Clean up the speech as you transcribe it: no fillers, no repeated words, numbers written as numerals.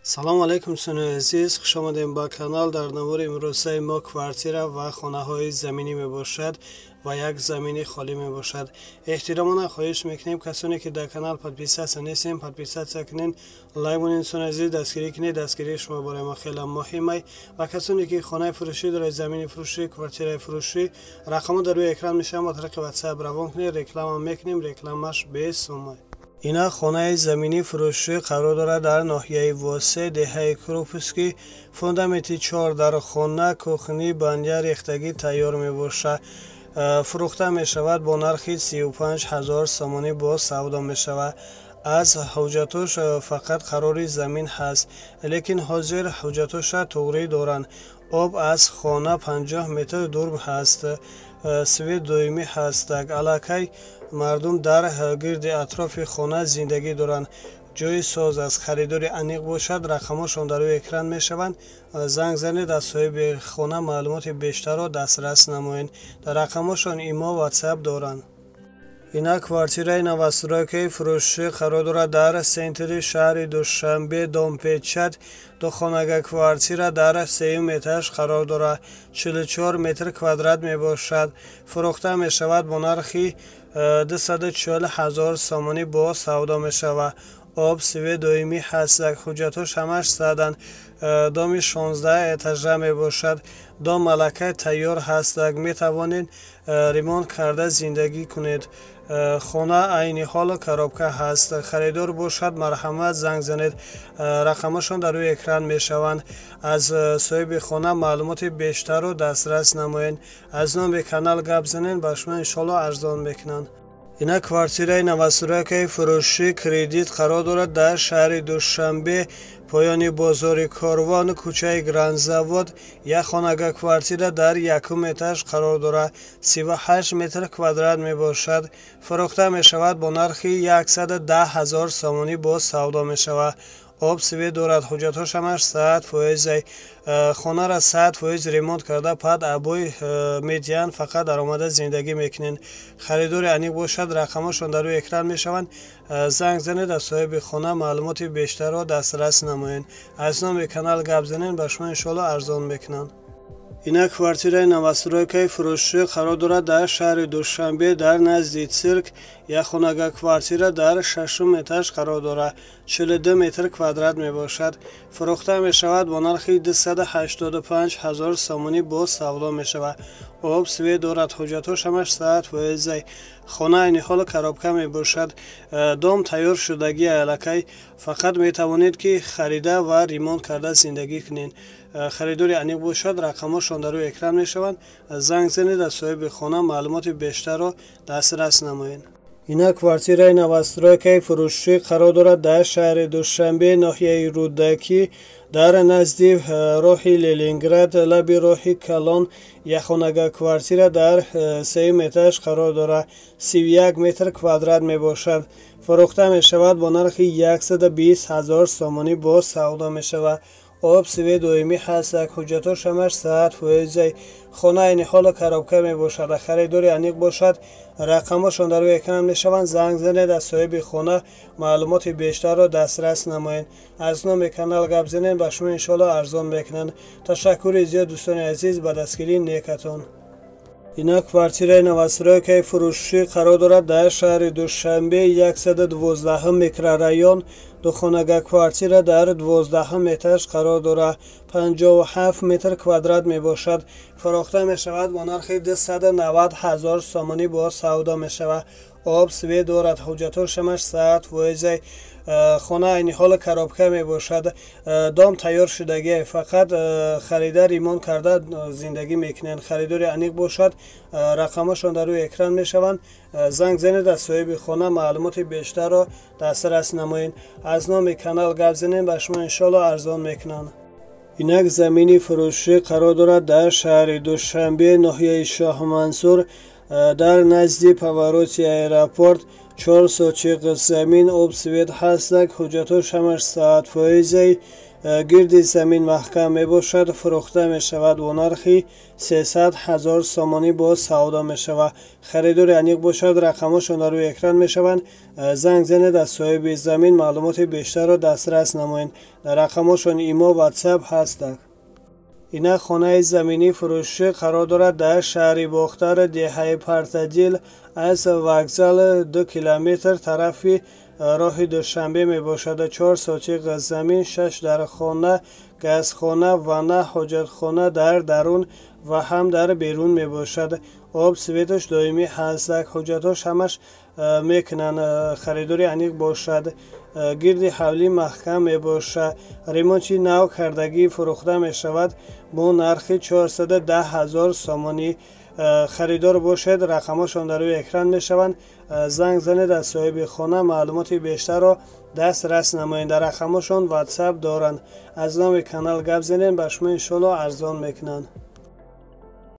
Салом алейкум, дӯстони азиз, хуш омадем ба канал. Дар навори имрӯзаи мо квартира ва хонаҳои заминӣ мебошад ва як замини холӣ мебошад. Эҳтиромона хоҳиш мекунем, касоне ки дар канал подписаться нестем, подписаться кунед, лайк монед, дӯстони азиз, дастгирӣ кунед. Дастгирии шумо барои мо хеле муҳим. Ва касоне ки хонаи фурӯшӣ дорад, замини фурӯшӣ, квартираи фурӯшӣ, рақамҳо дар рӯи экран мешаванд, ба тариқи WhatsApp равон кунед, реклама мекунем, рекламаш бесумай. Ина хонаи заминӣ фурӯшӣ қарор дорад дар ноҳияи Восе, деҳаи Крупский. Фундаменти чор дар хона, кухни, баня рехтагӣ тайёр мебошад. Фурӯхта мешавад бо нархи 35 ҳазор сомонӣ, боз савдо мешавад. Аз ҳуҷҷатош фақат қарори замин ҳаст, лекин ҳозир ҳуҷҷатоша туғрӣ доранд. Об аз хона 50 метр дур ҳаст, свет доимӣ ҳастак. Аллакай мардум дар гирди атрофи хона зиндагӣ доранд. Ҷои соз аст. Харидори аниқ бошад, рақамҳошон дар рӯи экран мешаванд, занг занед, аз соҳиби хона маълумоти бештарро дастрас намоед. Дар рақамҳошон имо, WhatsApp доранд. Ина квартираи новостройкаи фурӯшӣ қарор дорад дар центри шаҳри Душанбе, Дом Печать. Духонага квартира дар сеюм этаж қарор дорад, 44 метр квадрат мебошад. Фурӯхта мешавад бо нархи 240 ҳазор сомонӣ, боз савдо мешавад. Об, свет доимӣ ҳастак, ҳуҷҷатҳош ҳамаш заданд. Доми 16 этажа мебошад. Дом аллакай тайёр ҳастак, метавонед ремонт карда зиндагӣ кунед. Хона айни ҳол коробка ҳаст. Харидор бошад, марҳамат, занг занед, рақамҳошон дар рӯи экран мешаванд. Аз соҳиби хона маълумоти бештарро дастрас намоед. Аз номи канал гап занед, ба шумо иншоалло арзон мекунанд. Ина квартираи новостройкаи фурӯшӣ кредит қарор дорад дар шаҳри Душанбе, поёни бозори Корвон, кӯчаи Гранзавод. Як хонага квартира дар якум этаж қарор дорад, 38 метр квадрат мебошад. Фурӯхта мешавад бо нархи 110 ҳазор сомонӣ, боз савдо мешавад. Об, свет дорад, ҳуҷҷатҳош ҳамаш 100%. Хонара 100% ремонт карда, под обои медиҳанд, фақат даромада зиндагӣ мекунед. Харидори аниқ бошад, рақамҳошон дар рӯи экран мешаванд, занг занед, аз соҳиби хона маълумоти бештарро дастрас намоед. Аз номи канал гап занед, ба шумо иншоалло арзон мекунанд. Ина квартираи новостройкаи фурӯшӣ қарор дорад дар шаҳри Душанбе, дар назди цирк. Як хонага квартира дар шашум этаж қарор дорад, 42 метр квадрат мебошад. Фурӯхта мешавад бо нархи 285 ҳазор сомонӣ, боз савдо мешавад. Об, свет дорад, ҳуҷҷатҳош ҳамаш 100%. Хона айни ҳол коробка мебошад. Дом тайёр шудагӣ аллакай, фақат метавонед ки харида ва ремонт карда зиндагӣ кунед. Харидори аниқ бошад, рақамҳошон дар рӯи экран мешаванд, занг занед, аз соҳиби хона маълумоти бештарро дастрас намоед. Ина квартираи новостройкаи фурӯшӣ қарор дорад дар шаҳри Душанбе, ноҳияи Рӯдакӣ, дар назди роҳи Ленинград, лаби роҳи калон. Якхонага квартира дар сеюм этаж қарор дорад, 31 метр квадрат мебошад. Фурӯхта мешавад бо нархи 120 ҳазор сомонӣ, боз савдо мешавад. Об, свет доимӣ ҳастак, ҳуҷҷатҳош ҳамаш 100%. Хона айни ҳоло коробка мебошад. Харидори аниқ бошад, рақамҳошон дар рӯи экран мешаванд, занг занед, аз соҳиби хона маълумоти бештарро дастрас намоед. Аз номи канал гап занед, ба шумо иншоалло арзон мекунанд. Ташаккури зиёд, дӯстони азиз, ба дастгирии некатон. Ина квартираи новостройкаи фурӯшӣ қарор дорад дар шаҳри Душанбе, 112 микрорайон. Духонага квартира дар 12 этаж қарор дорад, 57 метр квадрат мебошад. Фурӯхта мешавад бо нархи 290 ҳазор сомонӣ, боз савдо мешавад. Об, свет дорад, ҳуҷҷатҳош ҳамаш 100%. Хона айни ҳол коробка мебошад. Дом тайёр шудагӣ, фақат харида, ремонт карда зиндагӣ мекунанд. Харидори аниқ бошад, рақамҳошон дар рӯи экран мешаванд, занг занед, аз соҳиби хона маълумоти бештарро дастрас намоед. Аз номи канал гап занед, ба шумо иншоалло арзон мекунанд. Инак замини фурӯшӣ қарор дорад дар шаҳри Душанбе, ноҳияи Шоҳмансур, дар назди повороти аэропорт. 4 сотих замин, об, свет ҳастак, ҳуҷҷатҳош ҳамаш 100%. Гирди замин маҳкам мебошад, фурӯхта мешавад бо нархи 300 000 сомонӣ боз савдо мешавад. Харидори аниқ бошад, рақамҳошон дар рӯи экран мешаванд. Занг занед, аз соҳиби замин маълумоти бештарро дастрас намоед. Дар рақамҳошон имо, ватсап ҳастанд. Ина хонаи заминӣ фурӯшӣ қарор дорад дар шаҳри Бохтар, деҳаи Партадил, аз вокзал 2 километр тарафи роҳи Душанбе мебошад. 4 сотиқ замин, 6 дархона, газхона, ванна, ҳоҷатхона дар дарун ва ҳам дар берун мебошад. Об, светаш доимӣ ҳаст. Ҳуҷҷатҳош ҳамаш мекунанд. Харидори аниқ бошад. Гирди ҳавлӣ маҳкам мебошад. Ремонти нав кардагӣ фурӯхта мешавад бо нархи 410 000 сомонӣ. Харидор бошед, рақамҳошон дар рӯи экран мешаванд. Занг занед, аз соҳиби хона маълумоти бештарро дастрас намоед. Дар рақамҳошон ватсап доранд. Аз номи канал гап занед, ба шумо иншоалло арзон мекунанд.